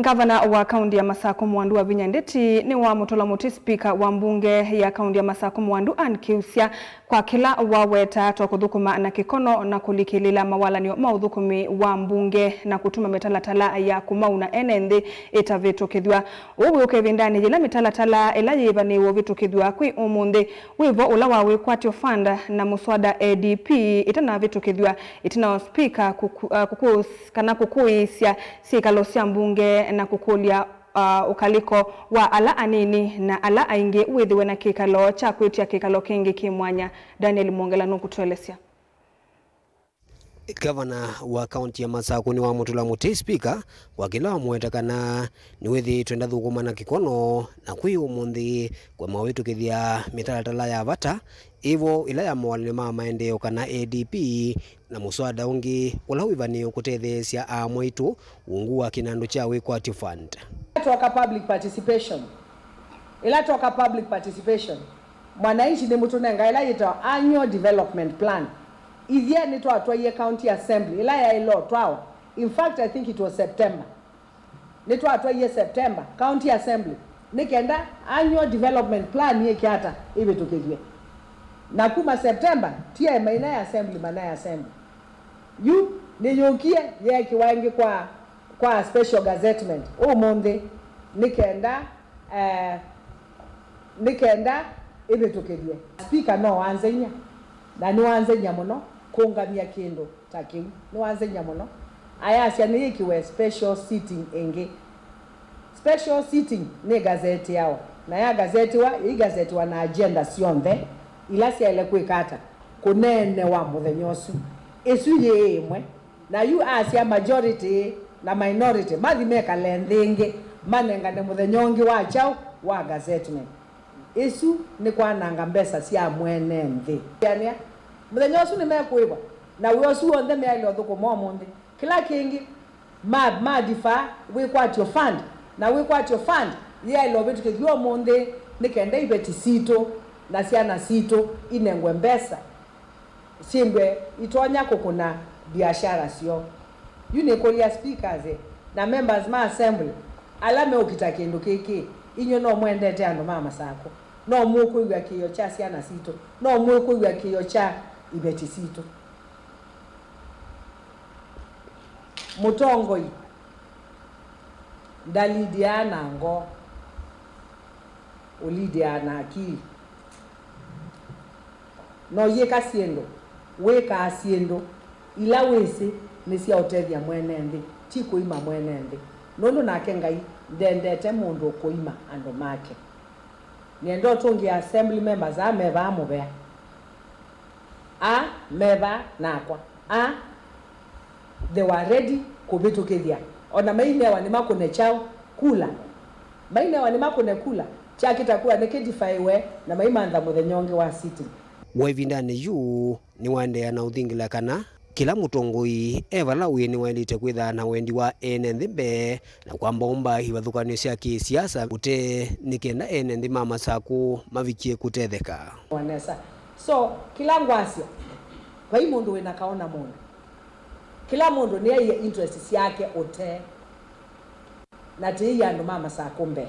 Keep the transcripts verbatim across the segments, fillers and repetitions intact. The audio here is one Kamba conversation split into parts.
Ngavana wa kaunti ya Masakũ Mwandu Wavinya Ndeti nĩwamũtũla mũtĩ spika wa mbunge ya kaunti ya Masakũ Mwandu Ann Kiusya kwa kĩla waweta ta kũthũkũma na kĩkono na kũlikĩlĩla mawalany'o ma ũthũkũmi wa mbunge na kũtuma mĩtalatala ya kũmauna ene nthĩ ĩtavĩtũkĩthw'a. Ũu wĩũka ĩvindanĩ yĩla mĩtalatala ĩla yĩĩvanĩĩwe ũvĩtũkĩthw'a kwĩ ũmũnthĩ wĩvo ũla wa Wĩkwatyo Fund na mũswada A D P ĩtanavĩtũkĩthw'a ĩtina wa spika kũku-, uh, kũkũs-, kana kũkũĩĩsya syĩkalo sya mbunge na kũkũlya, uh, ũkalĩko wa ala anini na ala aingĩ wĩthĩwe na kĩkalo kya kwĩtya kĩkalo kĩngĩ kĩ mwanya. Daniel Mwongela nũkũtũelesya. Gavana wa kaunti ya Masakũ nĩwamũtũla mũtĩ spika kwa kĩla wamũweta kana nĩwĩthĩĩtwe ndathũkũma na kĩkono, na kwĩ ũmũnthĩ kũema wĩtũkĩthya mĩtalatala ya vata ĩvo ĩla ya mawalany'o ma maendeeo kana A D P na mũswada ũngĩ ũla wĩvanĩĩwe kũtetheesya aamwaitũ ungu wa kĩnandũ kya Wĩkwatyo Fund. Twaka public participation. Ĩla twaka public participation, mwananchi nĩmũtũnenga ĩla yĩtawa annual development plan. Ithyĩ nĩtwatwaie county assembly ĩla yaĩle ũtwawa. In fact, I think it was September. Nĩtwatwaie September county assembly nĩ kenda annual development plan yĩke ata ĩvĩtũkĩthw'e. Na kuma September, T M A naĩ assembly, manaĩ assembly. Yu nĩyũkie yeekĩwa ĩngĩ kwa, kwa special gazettement ũmũnthĩ nĩ kenda, eh, nĩ kenda ĩvĩtũkĩthw'e. Speaker no wanzany'a, na nĩwanzany'a mũno kũũngamya kĩndũ ta kĩu. Nĩwanzany'a mũno. Ayasya nĩyĩkĩwe special sitting ĩngĩ. Special sitting nĩgazetĩawa, na yagazetĩwa, yĩigazetĩwa na agenda syonthe ila syaĩle kwĩka ata? Kũneenewa mũthenya ũsu. Ĩsu yĩ ĩmwe. Na yu asya majority na minority mathi mekale nthĩ ĩngĩ, manengane mũthenya ũngĩ wa kyaũ? Wa gazettement. Ĩsu nĩ kwananga mbesa sya mwene nthĩ. Ĩanĩa, mũthenya ũsu nĩmekũĩvwa, na wĩa ũsu w'onthe meaĩle ũthũkũma ũmũnthĩ. Kĩla kĩngĩ, ma, ma defer Wĩkwatyo Fund, na Wĩkwatyo Fund yĩaĩle ũvĩtũkĩthw'a ũmũnthĩ nĩ kenda iveti sitũ na syana sitũ inengwe mbesa syĩmbwe itonya kũkũna biashara syoo. Yu nĩkũlya speakers na members ma assembly ala meũkita kĩndũ kĩkĩ, inyw'ĩ no mwendete andũ ma Masakũ? No mũkwĩw'a kĩĩo kya syana sitũ? No mwĩkwĩw'a kĩĩo kya iveti sitũ? Mũtongoi ndalidĩaa na ngoo, ũlidĩaa na akili. Na ũyĩka syĩndũ, wĩkaa syĩndũ ila wĩsĩ nĩ sya ũtethya mwene nthĩ, ti kũima mwene nthĩ, nũndũ nake Ngai ndendete mũndũ ũkũima andũ make. Nĩenda ũtũngĩa assembly members aa me vaa mũvea. Aa me vaa nakwa. Aa, they were ready kũvĩtũkĩthya. O na mainewa nĩmakũne kyaũ? Kula. Mainewa nĩmakũne kula. Kyakĩta kula nĩkĩdifaiwe na maimantha mũthenya ũngĩ wa sitting. Wa ĩvindanĩ yu, nĩwaendeea na ũthingĩla kana kĩla mũtongoi e vala ũĩ nĩwaĩlĩte kwĩthaa na wendi wa ene nthĩ mbee na kwamba ũmba ivathũkan'yo sya kĩ-siasa ũtee, nĩ kenda ene nthĩ ma Masakũ mavikie kũtetheka. Nesa. So, kĩla ngwasya, vai mũndũ wĩ na kaũ na mũndũ. Kĩla mũndũ nĩaie interest syake ũtee, na tĩĩi andũ ma Masakũ mbee.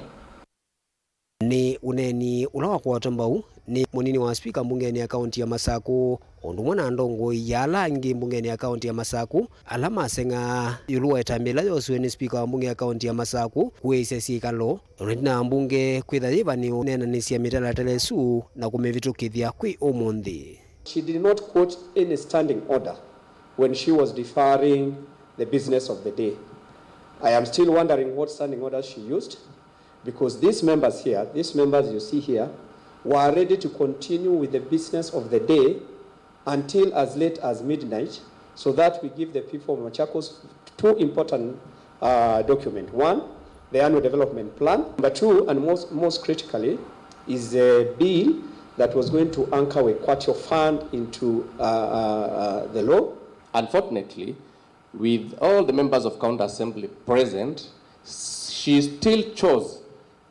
Nĩ ũneeni ũla wakwatwa mbau nĩ mũnini wa spika mbungenĩ ya kaunti ya Masakũ, o ũndũ ũmwe na ndongoi ya ala angĩ mbungenĩ ya kaunti ya Masakũ, ala maseng'aa ĩũlũ wa ĩtambya ĩla yosiwe nĩ spika wa mbunge ya kaunti ya Masakũ kũĩsya syĩkalo, o na ĩtina wa mbunge kwĩtha yĩvanĩĩwe ũneenanĩsya mĩtalatala ĩsu na kũmĩvĩtũkĩthya kwĩ ũmũnthĩ. She did not quote any standing order when she was deferring the business of the day. I am still wondering what standing order she used. Because these members here, these members you see here, were ready to continue with the business of the day until as late as midnight, so that we give the people of Machakos two important, uh, documents. One, the annual development plan. Number two, and most, most critically, is a bill that was going to anchor Wĩkwatyo Fund into, uh, uh, uh, the law. Unfortunately, with all the members of County Assembly present, she still chose,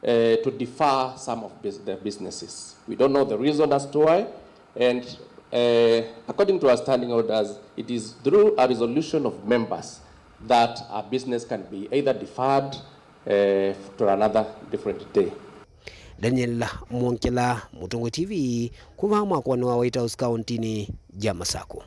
uh, to defer some of bus-, the businesses. We don't know the reason as to why, and, uh, according to our standing orders, it is through a resolution of members that a business can be either deferred eh, to another different day. Daniel Mwongela, Mũtongoi T V, kuma mwakonĩ wa White House kauntinĩ ya Masakũ.